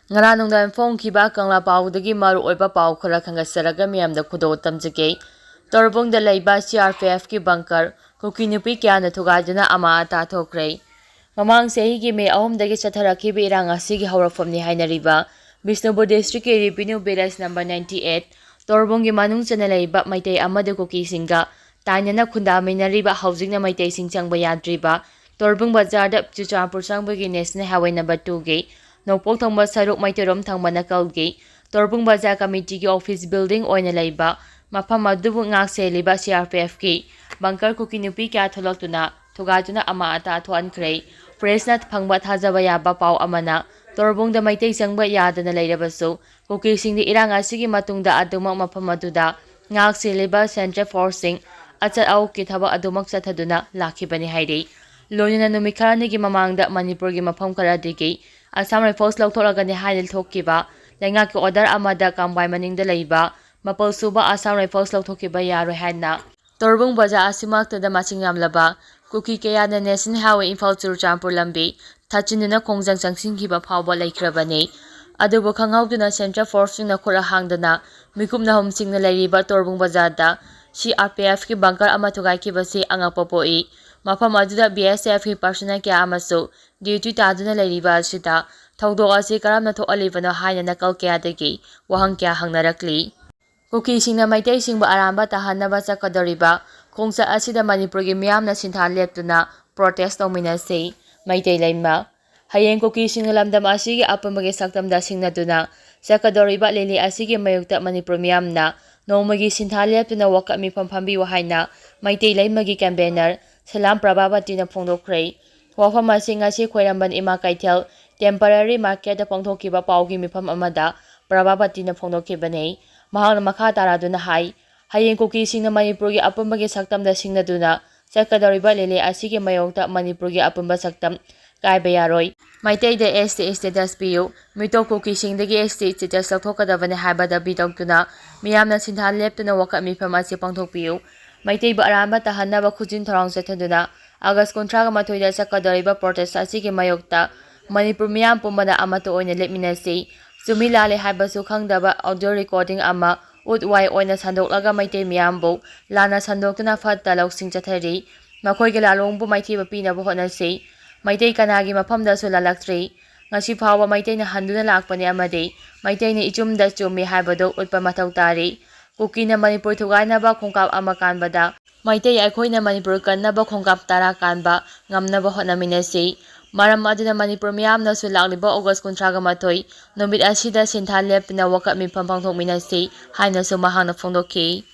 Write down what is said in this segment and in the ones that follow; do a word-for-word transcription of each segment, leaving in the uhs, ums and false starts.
ꯉꯔꯥꯡ ꯅꯨꯡꯗꯥꯡ ꯐꯣꯡꯈꯤꯕ ꯀꯪꯂꯥ ꯄꯥꯎꯗꯒꯤ ꯃꯔꯨꯑꯣꯏꯕ ꯄꯥꯎ ꯈꯔ ꯈꯟꯒꯠꯆꯔꯒ ꯃꯤꯌꯥꯝꯗ ꯈꯨꯗꯣꯜ ꯇꯝꯖꯒꯦ꯫ ꯇꯣꯔꯕꯨꯡꯗ ꯂꯩꯕ C R P F ꯀꯤ bunker ꯀꯨꯀꯤ ꯅꯨꯄꯤ ꯀꯌꯥꯅ ꯊꯨꯒꯥꯏꯗꯨꯅ ꯑꯃꯥ ꯑꯇꯥ ꯊꯣꯛꯈ꯭ꯔꯦ꯫ ꯃꯃꯥꯡ ꯆꯍꯤꯒꯤ ꯃꯦ ꯑꯍꯨꯝꯗꯒꯤ ꯆꯠꯊꯔꯛꯈꯤꯕ ꯏꯔꯥꯡ ꯑꯁꯤꯒꯤ ꯍꯧꯔꯛꯐꯝꯅꯤ ꯍꯥꯏꯅꯔꯤꯕ ꯕꯤꯁꯅꯨꯄꯨꯔ district ꯀꯤ revenue village number ninety eight ꯇꯣꯔꯕꯨꯡꯒꯤ ꯃꯅꯨꯡ ꯆꯟꯅ ꯂꯩꯕ ꯃꯩꯇꯩ ꯑꯃꯗꯤ ꯀꯨꯀꯤꯁꯤꯡꯒ ꯇꯥꯏꯅꯅ ꯈꯨꯟꯗꯥꯃꯤꯟꯅꯔꯤꯕ, ꯍꯧꯖꯤꯛꯅ ꯃꯩꯇꯩꯁꯤꯡ ꯆꯪꯕ ꯌꯥꯗ꯭ꯔꯤꯕ ꯇꯣꯔꯕꯨꯡ ꯕꯖꯥꯔꯗ ꯆꯨꯔꯆꯥꯟꯄꯨꯔ ꯆꯪꯕꯒꯤ National Highway number two ꯒꯤ ꯅꯣꯡꯄꯣꯛ ꯊꯪꯕ ꯁꯔꯨꯛ ꯃꯩꯇꯩꯔꯣꯝ ꯊꯪꯕ ꯅꯥꯀꯜꯒꯤ ꯇꯣꯔꯕꯨꯡ ꯕꯖꯥꯔ committee ꯒꯤ office building ꯑꯣꯏꯅ ꯂꯩꯕ ꯃꯐꯝ ꯑꯗꯨꯕꯨ ꯉꯥꯛ ꯁꯦꯜꯂꯤꯕ C R P F ꯀꯤ bunker ꯀꯨꯀꯤ ꯅꯨꯄꯤ ꯀꯌꯥ ꯊꯣꯛꯂꯛꯇꯨꯅ ꯊꯨꯒꯥꯏꯗꯨꯅ ꯑꯃꯥ ꯑꯇꯥ ꯊꯣꯛꯍꯟꯈ꯭ꯔꯦ꯫ Press ꯅ ꯐꯪꯕ ꯊꯥꯖꯕ ꯌꯥꯕ ꯄꯥꯎ ꯑꯃꯅ, ꯇꯣꯔꯕꯨꯡꯗ ꯃꯩꯇꯩ ꯆꯪꯕ ꯌꯥꯗꯅ ꯂꯩꯔꯕꯁꯨ, ꯀꯨꯀꯤꯁꯤꯡꯗꯤ ꯏꯔꯥꯡ ꯑꯁꯤꯒꯤ ꯃꯇꯨꯡꯗ ꯑꯗꯨꯃꯛ ꯃꯐꯝ ꯑꯗꯨꯗ ꯉꯥꯛ ꯁꯦꯜꯂꯤꯕ central force ꯁꯤꯡ ꯑꯆꯠ ꯑꯋꯣꯛꯀꯤ ꯊꯕꯛ ꯑꯗꯨꯃꯛ ꯆꯠꯊꯗꯨꯅ ꯂꯥꯛꯈꯤꯕꯅꯤ ꯍꯥꯏꯔꯤ꯫ ꯂꯣꯏꯅꯅ ꯅꯨꯃꯤꯠ ꯈꯔꯅꯤꯒꯤ ꯃꯃꯥꯡꯗ ꯃꯅꯤꯄꯨꯔꯒꯤ ꯃꯐꯝ ꯈꯔꯗꯒꯤ Assam Rifles ꯂꯧꯊꯣꯛꯂꯒꯅꯤ ꯍꯥꯏꯅ ꯊꯣꯛꯈꯤꯕ ꯂꯩꯉꯥꯛꯀꯤ order ꯑꯃꯗ ꯀꯝꯕꯥꯏ ꯃꯅꯤꯡꯗ ꯂꯩꯕ ꯃꯥꯄꯜ ꯁꯨꯕ Assam Rifles ꯂꯧꯊꯣꯛꯈꯤꯕ ꯌꯥꯔꯣꯏ ꯍꯥꯏꯅ ꯇꯣꯔꯕꯨꯡ ꯕꯖꯥꯔ ꯑꯁꯤꯃꯛꯇꯗ ꯃꯁꯤꯡ ꯌꯥꯝꯂꯕ ꯀꯨꯀꯤ ꯀꯌꯥꯅ National Highway ꯏꯝꯐꯥꯜ ꯆꯨꯔꯆꯥꯟꯄꯨꯔ ꯂꯝꯕꯤ ꯊꯠꯆꯤꯟꯗꯨꯅ ꯈꯣꯡꯖꯪ ꯆꯪꯁꯤꯟꯈꯤꯕ ꯐꯥꯎꯕ ꯂꯩꯈ꯭ꯔꯕꯅꯤ꯫ ꯑꯗꯨꯕꯨ ꯈꯪꯍꯧꯗꯅ central force ꯁꯤꯡꯅ ꯈꯨꯠ ꯍꯥꯡꯗꯅ ꯃꯤꯀꯨꯞꯅ ꯍꯨꯝꯁꯤꯡꯅ ꯂꯩꯔꯤꯕ ꯇꯣꯔꯕꯨꯡ ꯕꯖꯥꯔꯗ C R P F ꯀꯤ bunker ꯑꯃ ꯊꯨꯒꯥꯏꯈꯤꯕꯁꯤ ꯑꯉꯛꯄ ꯄꯣꯛꯏ꯫ ꯃꯐꯝ ꯑꯗꯨꯗ B S F ꯀꯤ personnel ꯀꯌꯥ ꯑꯃꯁꯨ duty ꯇꯥꯗꯨꯅ ꯂꯩꯔꯤꯕ ꯑꯁꯤꯗ ꯊꯧꯗꯣꯛ ꯑꯁꯤ ꯀꯔꯝꯅ ꯊꯣꯛꯍꯜꯂꯤꯕꯅꯣ ꯍꯥꯏꯅ ꯅꯥꯀꯜ ꯀꯌꯥꯗꯒꯤ ꯋꯥꯍꯪ ꯀꯌꯥ ꯍꯪꯅꯔꯛꯂꯤ꯫ ꯀꯨꯀꯤꯁꯤꯡꯅ ꯃꯩꯇꯩꯁꯤꯡꯕꯨ ꯑꯔꯥꯟꯕ ꯇꯥꯍꯟꯅꯕ ꯆꯠꯀꯗꯧꯔꯤꯕ ꯈꯣꯡꯆꯠ ꯑꯁꯤꯗ ꯃꯅꯤꯄꯨꯔꯒꯤ ꯃꯤꯌꯥꯝꯅ ꯁꯤꯟꯊꯥ ꯂꯦꯞꯇꯨꯅ protest ꯇꯧꯃꯤꯟꯅꯁꯤ꯫ ꯃꯩꯇꯩ ꯂꯩꯃ꯫ ꯍꯌꯦꯡ ꯀꯨꯀꯤꯁꯤꯡꯅ ꯂꯝꯗꯝ ꯑꯁꯤꯒꯤ ꯑꯄꯨꯟꯕꯒꯤ ꯁꯛꯇꯝꯗ ꯁꯤꯡꯅꯗꯨꯅ ꯆꯠꯀꯗꯧꯔꯤꯕ rally ꯑꯁꯤꯒꯤ ꯃꯥꯌꯣꯛꯇ ꯃꯅꯤꯄꯨꯔ ꯃꯤꯌꯥꯝꯅ ꯅꯣꯡꯃꯒꯤ ꯁꯤꯟꯊꯥ ꯂꯦꯞꯇꯨꯅ ꯋꯥꯀꯠ ꯃꯤꯐꯝ ꯐꯝꯕꯤꯌꯨ ꯍꯥꯏꯅ ꯃꯩꯇꯩ ꯂꯩꯃꯒꯤ convener ꯁꯂꯥꯝ ꯄ꯭ꯔꯚꯥꯕꯇꯤꯅ ꯐꯣꯡꯗꯣꯛꯈ꯭ꯔꯦ꯫ ꯋꯥꯐꯝ ꯑꯁꯤ ꯉꯁꯤ ꯈ꯭ꯋꯥꯏꯔꯝꯕꯟ ꯏꯃꯥ ꯀꯩꯊꯦꯜ temporary market ꯇ ꯄꯥꯡꯊꯣꯛꯈꯤꯕ ꯄꯥꯎꯒꯤ ꯃꯤꯐꯝ ꯑꯃꯗ ꯄ꯭ꯔꯚꯥꯕꯇꯤꯅ ꯐꯣꯡꯗꯣꯛꯈꯤꯕꯅꯤ꯫ ꯃꯍꯥꯛꯅ ꯃꯈꯥ ꯇꯥꯔꯗꯨꯅ ꯍꯥꯏ, ꯍꯌꯦꯡ ꯀꯨꯀꯤꯁꯤꯡꯅ ꯃꯅꯤꯄꯨꯔꯒꯤ ꯑꯄꯨꯟꯕꯒꯤ ꯁꯛꯇꯝꯗ ꯁꯤꯡꯅꯗꯨꯅ ꯆꯠꯀꯗꯧꯔꯤꯕ rally ꯑꯁꯤꯒꯤ ꯃꯥꯌꯣꯛꯇ ꯃꯅꯤꯄꯨꯔꯒꯤ ꯑꯄꯨꯟꯕ ꯁꯛꯇꯝ ꯀꯥꯏꯕ ꯌꯥꯔꯣꯏ꯫ ꯃꯩꯇꯩꯗ S T status ꯄꯤꯌꯨ, ꯃꯤꯇꯣꯞ ꯀꯨꯀꯤꯁꯤꯡꯗꯒꯤ S T status ꯂꯧꯊꯣꯛꯀꯗꯕꯅꯤ ꯍꯥꯏꯕ ꯗꯥꯕꯤ ꯇꯧꯗꯨꯅ ꯃꯤꯌꯥꯝꯅ ꯁꯤꯟꯊꯥ ꯂꯦꯞꯇꯨꯅ ꯋꯥꯀꯠ ꯃꯤꯐꯝ ꯑꯁꯤ ꯄꯥꯡꯊꯣꯛꯄꯤꯌꯨ꯫ ꯃꯩꯇꯩꯕꯨ ꯑꯔꯥꯟꯕ ꯇꯥꯍꯟꯅꯕ ꯈꯨꯖꯤꯟ ꯊꯧꯔꯥꯡ ꯆꯠꯊꯗꯨꯅ August ꯀꯨꯟꯊ꯭ꯔꯥꯒ ꯃꯥꯊꯣꯏꯗ ꯆꯠꯀꯗꯧꯔꯤꯕ protest ꯑꯁꯤꯒꯤ ꯃꯥꯌꯣꯛꯇ ꯃꯅꯤꯄꯨꯔ ꯃꯤꯌꯥꯝ ꯄꯨꯝꯕꯗ ꯑꯃꯠꯇ ꯑꯣꯏꯅ ꯂꯦꯞꯃꯤꯟꯅꯁꯤ꯫ ꯆꯨꯝꯃꯤ ꯂꯥꯜꯂꯤ ꯍꯥꯏꯕꯁꯨ ꯈꯪꯗꯕ audio recording ꯑꯃ ꯎꯠ ꯋꯥꯏ ꯑꯣꯏꯅ ꯁꯟꯗꯣꯛꯂꯒ ꯃꯩꯇꯩ ꯃꯤꯌꯥꯝꯕꯨ ꯂꯥꯟꯅ ꯁꯟꯗꯣꯛꯇꯨꯅ ꯐꯠꯇ ꯂꯧꯁꯤꯡ ꯆꯠꯊꯔꯤ꯫ ꯃꯈꯣꯏꯒꯤ ꯂꯥꯂꯣꯡꯕꯨ ꯃꯥꯏꯊꯤꯕ ꯄꯤꯅꯕ ꯍꯣꯠꯅꯁꯤ꯫ ꯃꯩꯇꯩ ꯀꯅꯥꯒꯤ ꯃꯐꯝꯗꯁꯨ ꯂꯥꯜꯂꯛꯇ꯭ꯔꯤ꯫ ꯉꯁꯤ ꯐꯥꯎꯕ ꯃꯩꯇꯩꯅ ꯍꯟꯗꯨꯅ ꯂꯥꯛꯄꯅꯤ ꯑꯃꯗꯤ ꯃꯩꯇꯩꯅ ꯏꯆꯨꯝꯗ ꯆꯨꯝꯃꯤ ꯍꯥꯏꯕꯗꯨ ꯎꯠꯄ ꯃꯊꯧ ꯇꯥꯔꯤ꯫ ꯀꯨꯀꯤꯅ ꯃꯅꯤꯄꯨꯔ ꯊꯨꯒꯥꯏꯅꯕ ꯈꯣꯡꯀꯥꯞ ꯑꯃ ꯀꯥꯟꯕꯗ ꯃꯩꯇꯩ ꯑꯩꯈꯣꯏꯅ ꯃꯅꯤꯄꯨꯔ ꯀꯟꯅꯕ ꯈꯣꯡꯀꯥꯞ ꯇꯔꯥ ꯀꯥꯟꯕ ꯉꯝꯅꯕ ꯍꯣꯠꯅꯃꯤꯟꯅꯁꯤ꯫ ꯃꯔꯝ ꯑꯗꯨꯅ ꯃꯅꯤꯄꯨꯔ ꯃꯤꯌꯥꯝꯅꯁꯨ ꯂꯥꯛꯂꯤꯕ ꯑꯣꯒꯁ ꯀꯨꯟꯊ꯭ꯔꯥꯒ ꯃꯥꯊꯣꯏ ꯅꯨꯃꯤꯠ ꯑꯁꯤꯗ ꯁꯤꯟꯊꯥ ꯂꯦꯞꯇꯅ ꯋꯥꯀꯠ ꯃꯤꯐꯝ ꯄꯥꯡꯊꯣꯛꯃꯤꯟꯅꯁꯤ ꯍꯥꯏꯅꯁꯨ ꯃꯍꯥꯛꯅ ꯐꯣꯡꯗꯣꯛꯈꯤ꯫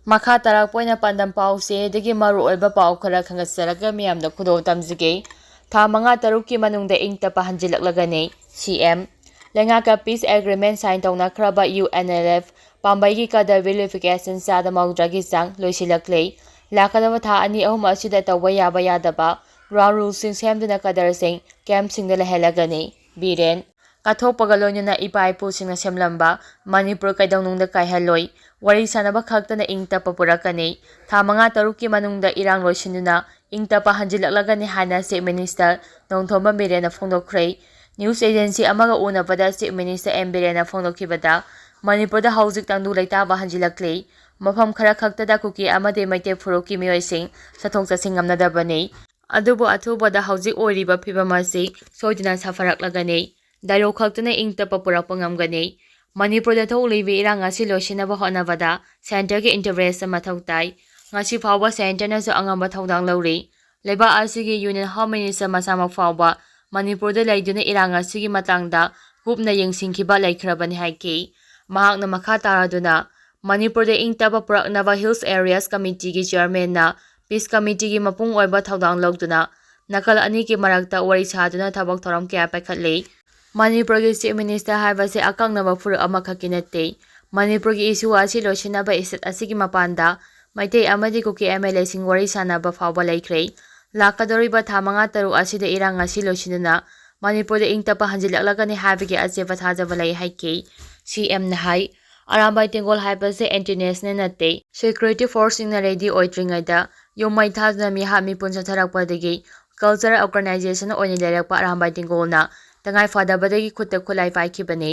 ꯃꯈꯥ ꯇꯥꯔꯛꯄ ꯑꯣꯏꯅ ꯄꯥꯟꯗꯝ ꯄꯥꯎ ꯆꯦꯗꯒꯤ ꯃꯔꯨꯑꯣꯏꯕ ꯄꯥꯎ ꯈꯔ ꯈꯪꯒꯠꯆꯔꯒ ꯃꯤꯌꯥꯝꯗ ꯈꯨꯗꯣꯜ ꯇꯝꯖꯒꯦ꯫ ꯊꯥ ꯃꯉꯥ ꯇꯔꯨꯛꯀꯤ ꯃꯅꯨꯡꯗ ꯏꯪ ꯇꯞꯄ ꯍꯟꯖꯤꯜꯂꯛꯂꯒꯅꯤ꯫ C M. ꯂꯩꯉꯥꯛꯀ peace agreement sign ꯇꯧꯅꯈ꯭ꯔꯕ ꯌꯨ ꯑꯦꯟ ꯑꯦꯜ ꯑꯦꯐ ꯄꯥꯝꯕꯩꯒꯤ ꯀꯗꯔ vilification ꯆꯥꯗ ꯃꯧꯗ꯭ꯔꯥꯒꯤ ꯆꯥꯡ ꯂꯣꯏꯁꯤꯜꯂꯛꯂꯦ꯫ ꯂꯥꯛꯀꯗꯕ ꯊꯥ ꯑꯅꯤ ꯑꯍꯨꯝ ꯑꯁꯤꯗ ꯇꯧꯕ ꯌꯥꯕ ꯌꯥꯗꯕ ground ruleꯁꯤꯡ ꯁꯦꯝꯗꯨꯅ ꯀꯗꯔꯁꯤꯡ campꯁꯤꯡꯗ ꯂꯩꯍꯜꯂꯒꯅꯤ꯫ ꯕꯤꯔꯦꯟ꯫ ꯀꯠꯊꯣꯛꯄꯒ ꯂꯣꯏꯅꯅ ꯏꯄꯥ ꯏꯄꯨꯁꯤꯡꯅ ꯁꯦꯝꯂꯝꯕ ꯃꯅꯤꯄꯨꯔ ꯀꯩꯗꯧꯅꯨꯡꯗ ꯀꯥꯏꯍꯜꯂꯣꯏ꯫ ꯋꯥꯔꯤ ꯁꯥꯅꯕ ꯈꯛꯇꯅ ꯏꯪ ꯇꯞꯄ ꯄꯨꯔꯛꯀꯅꯤ꯫ ꯊꯥ ꯃꯉꯥ ꯇꯔꯨꯛꯀꯤ ꯃꯅꯨꯡꯗ ꯏꯔꯥꯡ ꯂꯣꯏꯁꯤꯟꯗꯨꯅ ꯏꯪ ꯇꯞꯄ ꯍꯟꯖꯤꯜꯂꯛꯂꯒꯅꯤ ꯍꯥꯏꯅ Chief Minister Nongthombam ꯕꯤꯔꯦꯟꯅ ꯐꯣꯡꯗꯣꯛꯈ꯭ꯔꯦ꯫ News agency ꯑꯃꯒ ꯎꯅꯕꯗ Chief Minister ꯑꯦꯝ ꯕꯤꯔꯦꯟꯅ ꯐꯣꯡꯗꯣꯛꯈꯤꯕꯗ, ꯃꯅꯤꯄꯨꯔꯗ ꯍꯧꯖꯤꯛ ꯇꯪꯗꯨ ꯂꯩꯇꯥꯕ ꯍꯟꯖꯤꯜꯂꯛꯂꯤ꯫ ꯃꯐꯝ ꯈꯔ ꯈꯛꯇꯗ ꯀꯨꯀꯤ ꯑꯃꯗꯤ ꯃꯩꯇꯩ ꯐꯨꯔꯨꯞꯀꯤ ꯃꯤꯑꯣꯏꯁꯤꯡ ꯆꯠꯊꯣꯛ ꯆꯠꯁꯤꯟ ꯉꯝꯅꯗꯕꯅꯤ꯫ ꯑꯗꯨꯕꯨ ꯑꯊꯨꯕꯗ ꯍꯧꯖꯤꯛ ꯑꯣꯏꯔꯤꯕ ꯐꯤꯕꯝ ꯑꯁꯤ ꯁꯣꯏꯗꯅ ꯁꯥꯐꯔꯛꯂꯒꯅꯤ꯫ ꯗꯥꯏꯂꯣꯒ ꯈꯛꯇꯅ ꯏꯪ ꯇꯞꯄ ꯄꯨꯔꯛꯄ ꯉꯝꯒꯅꯤ꯫ ꯃꯅꯤꯄꯨꯔꯗ ꯊꯣꯛꯂꯤꯕ ꯏꯔꯥꯡ ꯑꯁꯤ ꯂꯣꯏꯁꯤꯟꯅꯕ ꯍꯣꯠꯅꯕꯗ centreꯒꯤ interest ꯃꯊꯧ ꯇꯥꯏ꯫ ꯉꯁꯤ ꯐꯥꯎꯕ centreꯅꯁꯨ ꯑꯉꯝꯕ ꯊꯧꯗꯥꯡ ꯂꯧꯔꯤ꯫ ꯂꯩꯕꯥꯛ ꯑꯁꯤꯒꯤ Union Home Minister ꯃꯁꯥꯃꯛ ꯐꯥꯎꯕ ꯃꯅꯤꯄꯨꯔꯗ ꯂꯩꯗꯨꯅ ꯏꯔꯥꯡ ꯑꯁꯤꯒꯤ ꯃꯇꯥꯡꯗ ꯀꯨꯞꯅ ꯌꯦꯡꯁꯤꯟꯈꯤꯕ ꯂꯩꯈ꯭ꯔꯕꯅꯤ ꯍꯥꯏꯈꯤ꯫ ꯃꯍꯥꯛꯅ ꯃꯈꯥ ꯇꯥꯔꯗꯨꯅ, ꯃꯅꯤꯄꯨꯔꯗ ꯏꯪ ꯇꯞꯄ ꯄꯨꯔꯛꯅꯕ Hills Areas Committeeꯒꯤ chairmanꯅ peace committeeꯒꯤ ꯃꯄꯨꯡ ꯑꯣꯏꯕ ꯊꯧꯗꯥꯡ ꯂꯧꯗꯨꯅ ꯅꯥꯀꯜ ꯑꯅꯤꯒꯤ ꯃꯔꯛꯇ ꯋꯥꯔꯤ ꯁꯥꯗꯨꯅ ꯊꯕꯛ ꯊꯧꯔꯝ ꯀꯌꯥ ꯄꯥꯏꯈꯠꯂꯤ꯫ ꯃꯅꯤꯄꯨꯔꯒꯤ Chief Minister ꯍꯥꯏꯕꯁꯤ ꯑꯀꯛꯅꯕ ꯐꯨꯔꯨꯞ ꯑꯃꯈꯛꯀꯤ ꯅꯠꯇꯦ꯫ ꯃꯅꯤꯄꯨꯔꯒꯤ issue ꯑꯁꯤ ꯂꯣꯏꯁꯤꯟꯅꯕ state ꯑꯁꯤꯒꯤ ꯃꯄꯥꯟꯗ ꯃꯩꯇꯩ ꯑꯃꯗꯤ ꯀꯨꯀꯤ MLAꯁꯤꯡ ꯋꯥꯔꯤ ꯁꯥꯅꯕ ꯐꯥꯎꯕ ꯂꯩꯈ꯭ꯔꯦ꯫ ꯂꯥꯛꯀꯗꯧꯔꯤꯕ ꯊꯥ ꯃꯉꯥ ꯇꯔꯨꯛ ꯑꯁꯤꯗ ꯏꯔꯥꯡ ꯑꯁꯤ ꯂꯣꯏꯁꯤꯟꯗꯨꯅ ꯃꯅꯤꯄꯨꯔꯗ ꯏꯪ ꯇꯞꯄ ꯍꯟꯖꯤꯜꯂꯛꯂꯒꯅꯤ ꯍꯥꯏꯕꯒꯤ ꯑꯆꯦꯠꯄ ꯊꯥꯖꯕ ꯂꯩ ꯍꯥꯏꯈꯤ꯫ CMꯅ ꯍꯥꯏ, ꯑꯔꯥꯝꯕꯥꯏ ꯇꯦꯡꯒꯣꯜ ꯍꯥꯏꯕꯁꯦ anti national ꯅꯠꯇꯦ꯫ Security forceꯁꯤꯡꯅ ready ꯑꯣꯏꯗ꯭ꯔꯤꯉꯩꯗ ꯌꯨꯝ ꯃꯩ ꯊꯥꯗꯨꯅ ꯃꯤꯍꯥꯠ ꯃꯤꯄꯨꯟ ꯆꯠꯊꯔꯛꯄꯗꯒꯤ Cultural Organization ꯑꯣꯏꯅ ꯂꯩꯔꯛꯄ ꯑꯔꯥꯝꯕꯥꯏ ꯇꯦꯡꯒꯣꯜꯅ ꯇꯉꯥꯏ ꯐꯗꯕꯗꯒꯤ ꯈꯨꯠꯇ ꯈꯨꯠꯂꯥꯏ ꯄꯥꯏꯈꯤꯕꯅꯤ꯫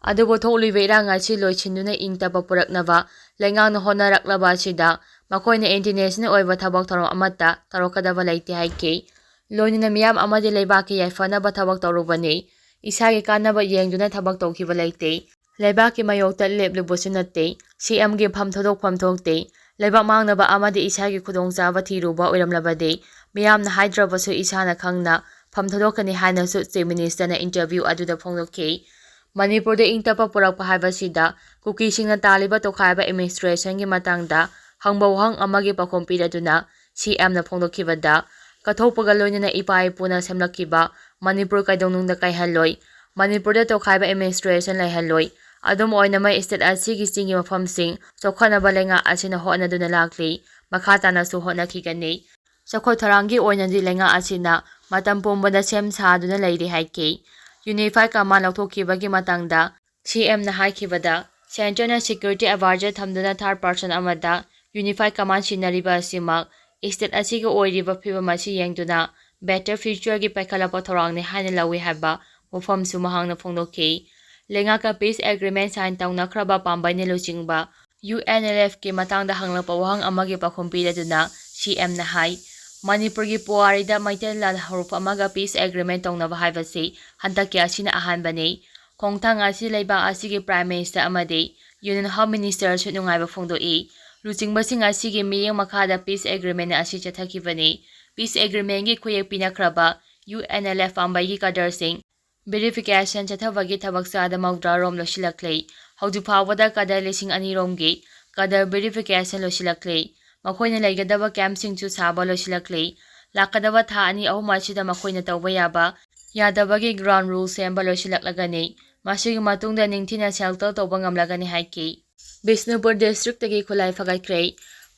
ꯑꯗꯨꯕꯨ ꯊꯣꯛꯂꯤꯕ ꯏꯔꯥꯡ ꯑꯁꯤ ꯂꯣꯏꯁꯤꯟꯗꯨꯅ ꯏꯪ ꯇꯞꯄ ꯄꯨꯔꯛꯅꯕ ꯂꯩꯉꯥꯛꯅ ꯍꯣꯠꯅꯔꯛꯂꯕ ꯑꯁꯤꯗ ꯃꯈꯣꯏꯅ international ꯑꯣꯏꯕ ꯊꯕꯛ ꯊꯧꯔꯝ ꯑꯃꯠꯇ ꯇꯧꯔꯛꯀꯗꯕ ꯂꯩꯇꯦ ꯍꯥꯏꯈꯤ꯫ ꯂꯣꯏꯅꯅ ꯃꯤꯌꯥꯝ ꯑꯃꯗꯤ ꯂꯩꯕꯥꯛꯀꯤ ꯌꯥꯏꯐꯅꯕ ꯊꯕꯛ ꯇꯧꯔꯨꯕꯅꯤ꯫ ꯏꯁꯥꯒꯤ ꯀꯥꯟꯅꯕ ꯌꯦꯡꯗꯨꯅ ꯊꯕꯛ ꯇꯧꯈꯤꯕ ꯂꯩꯇꯦ꯫ ꯂꯩꯕꯥꯛꯀꯤ ꯃꯥꯌꯣꯛꯇ ꯂꯦꯞꯂꯨꯕꯁꯨ ꯅꯠꯇꯦ꯫ ꯁꯤ ꯑꯦꯝꯒꯤ ꯐꯝ ꯊꯥꯗꯣꯛꯐꯝ ꯊꯣꯛꯇꯦ꯫ ꯂꯩꯕꯥꯛ ꯃꯥꯡꯅꯕ ꯑꯃꯗꯤ ꯏꯁꯥꯒꯤ ꯈꯨꯗꯣꯡꯆꯥꯕ ꯊꯤꯔꯨꯕ ꯑꯣꯏꯔꯝꯂꯕꯗꯤ ꯃꯤꯌꯥꯝꯅ ꯍꯥꯏꯗ꯭ꯔꯕꯁꯨ ꯏꯁꯥꯅ ꯈꯪꯅ ꯐꯝ ꯊꯥꯗꯣꯛꯀꯅꯤ ꯍꯥꯏꯅꯁꯨ Chief Minister ꯅ interview ꯑꯗꯨꯗ ꯐꯣꯡꯗꯣꯛꯈꯤ꯫ ꯃꯅꯤꯄꯨꯔꯗ ꯏꯪ ꯇꯞꯄ ꯄꯨꯔꯛꯄ ꯍꯥꯏꯕꯁꯤꯗ ꯀꯨꯀꯤꯁꯤꯡꯅ ꯇꯥꯜꯂꯤꯕ ꯇꯣꯈꯥꯏꯕ administration ꯒꯤ ꯃꯇꯥꯡꯗ ꯍꯪꯕ ꯋꯥꯍꯪ ꯑꯃꯒꯤ ꯄꯥꯎꯈꯨꯝ ꯄꯤꯔꯗꯨꯅ ꯁꯤ ꯑꯦꯝꯅ ꯐꯣꯡꯗꯣꯛꯈꯤꯕꯗ, ꯀꯠꯊꯣꯛꯄꯒ ꯂꯣꯏꯅꯅ ꯏꯄꯥ ꯏꯄꯨꯅ ꯁꯦꯝꯂꯛꯈꯤꯕ ꯃꯅꯤꯄꯨꯔ ꯀꯩꯗꯧꯅꯨꯡꯗ ꯀꯥꯏꯍꯜꯂꯣꯏ꯫ ꯃꯅꯤꯄꯨꯔꯗ ꯇꯣꯈꯥꯏꯕ administration ꯂꯩꯍꯜꯂꯣꯏ꯫ ꯑꯗꯨꯝ ꯑꯣꯏꯅꯃꯛ state ꯑꯁꯤꯒꯤ ꯆꯤꯡꯒꯤ ꯃꯐꯝꯁꯤꯡ ꯆꯥꯎꯈꯠꯅꯕ ꯂꯩꯉꯥꯛ ꯑꯁꯤꯅ ꯍꯣꯠꯅꯗꯨꯅ ꯂꯥꯛꯂꯤ꯫ ꯃꯈꯥ ꯇꯥꯅꯁꯨ ꯍꯣꯠꯅꯈꯤꯒꯅꯤ꯫ ꯆꯥꯎꯈꯠ ꯊꯧꯔꯥꯡꯒꯤ ꯑꯣꯏꯅꯗꯤ ꯂꯩꯉꯥꯛ ꯑꯁꯤꯅ ꯃꯇꯝ ꯄꯨꯝꯕꯗ ꯁꯦꯝ ꯁꯥꯗꯨꯅ ꯂꯩꯔꯤ ꯍꯥꯏꯈꯤ꯫ Unified Command ꯂꯧꯊꯣꯛꯈꯤꯕꯒꯤ ꯃꯇꯥꯡꯗ ꯁꯤ ꯑꯦꯝꯅ ꯍꯥꯏꯈꯤꯕꯗ, Centre ꯅ security advisor ꯊꯝꯗꯨꯅ third person ꯑꯃꯗ Unified Command ꯁꯤꯟꯅꯔꯤꯕ ꯑꯁꯤꯃꯛ state ꯑꯁꯤꯒꯤ ꯑꯣꯏꯔꯤꯕ ꯐꯤꯕꯝ ꯑꯁꯤ ꯌꯦꯡꯗꯨꯅ better future ꯒꯤ ꯄꯥꯏꯈꯠꯂꯛꯄ ꯊꯧꯔꯥꯡꯅꯤ ꯍꯥꯏꯅ ꯂꯧꯏ ꯍꯥꯏꯕ ꯋꯥꯐꯝꯁꯨ ꯃꯍꯥꯛꯅ ꯐꯣꯡꯗꯣꯛꯈꯤ꯫ ꯂꯩꯉꯥꯛꯀ peace agreement sign ꯇꯧꯅꯈ꯭ꯔꯕ ꯄꯥꯝꯕꯩꯅ ꯂꯨꯆꯤꯡꯕ UNLF ꯀꯤ ꯃꯇꯥꯡꯗ ꯍꯪꯂꯛꯄ ꯋꯥꯍꯪ ꯑꯃꯒꯤ ꯄꯥꯎꯈꯨꯝ ꯄꯤꯔꯗꯨꯅ ꯁꯤ ꯑꯦꯝꯅ ꯍꯥꯏ, ꯃꯅꯤꯄꯨꯔꯒꯤ ꯄꯨꯋꯥꯔꯤꯗ ꯃꯩꯇꯩ ꯂꯥꯟ ꯍꯧꯔꯛꯄ ꯑꯃꯒ peace agreement ꯇꯧꯅꯕ ꯍꯥꯏꯕꯁꯤ ꯍꯟꯗꯛꯀꯤ ꯑꯁꯤꯅ ꯑꯍꯥꯟꯕꯅꯤ꯫ ꯈꯣꯡꯊꯥꯡ ꯑꯁꯤ ꯂꯩꯕꯥꯛ ꯑꯁꯤꯒꯤ Prime Minister ꯑꯃꯗꯤ Union Home Minister ꯁꯨ ꯅꯨꯡꯉꯥꯏꯕ ꯐꯣꯡꯗꯣꯛꯏ꯫ ꯂꯨꯆꯤꯡꯕꯁꯤꯡ ꯑꯁꯤꯒꯤ ꯃꯤꯠꯌꯦꯡ ꯃꯈꯥꯗ peace agreement ꯑꯁꯤ ꯆꯠꯊꯈꯤꯕꯅꯤ꯫ Peace agreement ꯒꯤ ꯈꯨꯌꯦꯛ ꯄꯤꯅꯈ꯭ꯔꯕ UNLF ꯄꯥꯝꯕꯩꯒꯤ cadre ꯁꯤꯡ verification ꯆꯠꯊꯕꯒꯤ ꯊꯕꯛ ꯆꯥꯗ ꯃꯧꯗ꯭ꯔꯥ ꯔꯣꯝ ꯂꯣꯏꯁꯤꯜꯂꯛꯂꯤ꯫ ꯍꯧꯖꯤꯛ ꯐꯥꯎꯕꯗ cadre ꯂꯤꯁꯤꯡ ꯑꯅꯤ ꯔꯣꯝꯒꯤ cadre verification ꯂꯣꯏꯁꯤꯜꯂꯛꯂꯤ꯫ ꯃꯈꯣꯏꯅ ꯂꯩꯒꯗꯕ camp ꯁꯤꯡꯁꯨ ꯁꯥꯕ ꯂꯣꯏꯁꯤꯜꯂꯛꯂꯤ꯫ ꯂꯥꯛꯀꯗꯕ ꯊꯥ ꯑꯅꯤ ꯑꯍꯨꯝ ꯑꯁꯤꯗ ꯃꯈꯣꯏꯅ ꯇꯧꯕ ꯌꯥꯕ, ꯌꯥꯗꯕꯒꯤ ground rule ꯁꯦꯝꯕ ꯂꯣꯏꯁꯤꯜꯂꯛꯂꯒꯅꯤ꯫ ꯃꯁꯤꯒꯤ ꯃꯇꯨꯡꯗ ꯅꯤꯡꯊꯤꯅ settle ꯇꯧꯕ ꯉꯝꯂꯒꯅꯤ ꯍꯥꯏꯈꯤ꯫ ꯕꯤꯁꯅꯨꯄꯨꯔ district ꯇꯒꯤ ꯈꯨꯠꯂꯥꯏ ꯐꯒꯠꯈ꯭ꯔꯦ꯫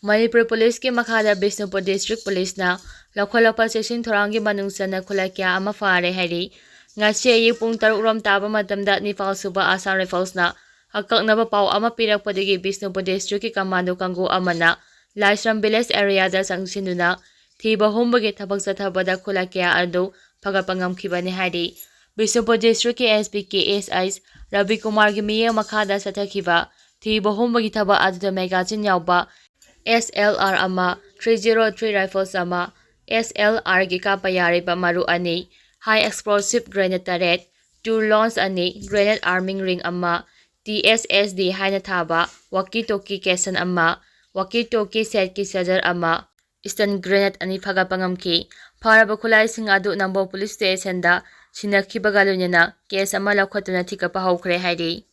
ꯃꯅꯤꯄꯨꯔ ꯄꯨꯂꯤꯁꯀꯤ ꯃꯈꯥꯗ ꯕꯤꯁꯅꯨꯄꯨꯔ district ꯄꯨꯂꯤꯁꯅ ꯂꯧꯈꯠꯂꯛꯄ ꯆꯦꯛꯁꯤꯟ ꯊꯧꯔꯥꯡꯒꯤ ꯃꯅꯨꯡ ꯆꯟꯅ ꯈꯨꯠꯂꯥꯏ ꯀꯌꯥ ꯑꯃ ꯐꯥꯔꯦ ꯍꯥꯏꯔꯤ꯫ ꯉꯁꯤ ꯑꯌꯨꯛ ꯄꯨꯡ ꯇꯔꯨꯛ ꯔꯣꯝ ꯇꯥꯕ ꯃꯇꯝꯗ ꯅꯤꯄꯥꯜ ꯁꯨꯕ Assam Rifles ꯅ ꯑꯀꯛꯅꯕ ꯄꯥꯎ ꯑꯃ ꯄꯤꯔꯛꯄꯗꯒꯤ ꯕꯤꯁꯅꯨꯄꯨꯔ district ꯀꯤ commando ꯀꯥꯡꯕꯨ ꯑꯃꯅ ꯂꯥꯏꯁ꯭ꯔꯝ village area ꯗ ꯆꯪꯁꯤꯟꯗꯨꯅ ꯊꯤꯕ ꯍꯨꯝꯕꯒꯤ ꯊꯕꯛ ꯆꯠꯊꯕꯗ ꯈꯨꯠꯂꯥꯏ ꯀꯌꯥ ꯑꯗꯨ ꯐꯒꯠꯄ ꯉꯝꯈꯤꯕꯅꯤ ꯍꯥꯏꯔꯤ꯫ ꯕꯤꯁꯅꯨꯄꯨꯔ ꯗꯤꯁꯇ꯭ꯔꯤꯛꯀꯤ ꯑꯦꯁ ꯄꯤ ꯀꯦ ꯑꯦꯁ ꯑꯩꯁ ꯔꯕꯤꯀꯨꯃꯥꯔꯒꯤ ꯃꯤꯠꯌꯦꯡ ꯃꯈꯥꯗ ꯆꯠꯊꯈꯤꯕ ꯊꯤꯕ ꯍꯨꯝꯕꯒꯤ ꯊꯕꯛ ꯑꯗꯨꯗ ꯃꯦꯒꯥꯖꯤꯟ ꯌꯥꯎꯕ ꯑꯦꯁ ꯑꯦꯜ ꯑꯥꯔ ꯑꯃ, ꯊ꯭ꯔꯤ ꯖꯤꯔꯣ ꯊ꯭ꯔꯤ ꯔꯥꯏꯐꯜꯁ ꯑꯃ, ꯑꯦꯁ ꯑꯦꯜ ꯑꯥꯔꯒꯤ ꯀꯥꯞꯄ ꯌꯥꯔꯤꯕ ꯃꯔꯨ ꯑꯅꯤ, ꯍꯥꯏ ꯑꯦꯛꯁꯄ꯭ꯂꯣꯁꯤꯞ ꯒ꯭ꯔꯦꯅꯦꯗ ꯇꯔꯦꯠ, ꯇꯨ ꯂꯣꯟꯁ ꯑꯅꯤ, ꯒ꯭ꯔꯦꯅꯦꯗ ꯑꯥꯔꯃꯤꯡ ꯔꯤꯡ ꯑꯃ, ꯇꯤ ꯑꯦꯁ ꯑꯦꯁ ꯗꯤ ꯍꯥꯏꯅ ꯊꯥꯕ ꯋꯥꯀꯤ ꯇꯣꯀꯤ ꯀꯦꯁꯟ ꯑꯃ, ꯋꯥꯀꯤ ꯇꯣꯀꯤ ꯁꯦꯠꯀꯤ ꯁꯦꯖꯔ ꯑꯃ, ꯏꯁꯇꯟ ꯒ꯭ꯔꯦꯅꯦꯗ ꯑꯅꯤ ꯐꯒꯠꯄ ꯉꯝꯈꯤ꯫ ꯐꯥꯔꯕ ꯈꯨꯠꯂꯥꯏꯁꯤꯡ ꯑꯗꯨ ꯅꯝꯕꯣꯜ ꯄꯨꯂꯤꯁ ꯁ꯭ꯇꯦꯁꯟꯗ ꯁꯤꯟꯅꯈꯤꯕꯒ ꯂꯣꯏꯅꯅ ꯀꯦꯁ ꯑꯃ ꯂꯧꯈꯠꯇꯨꯅ ꯊꯤꯒꯠꯄ ꯍꯧꯈ꯭ꯔꯦ ꯍꯥꯏꯔꯤ꯫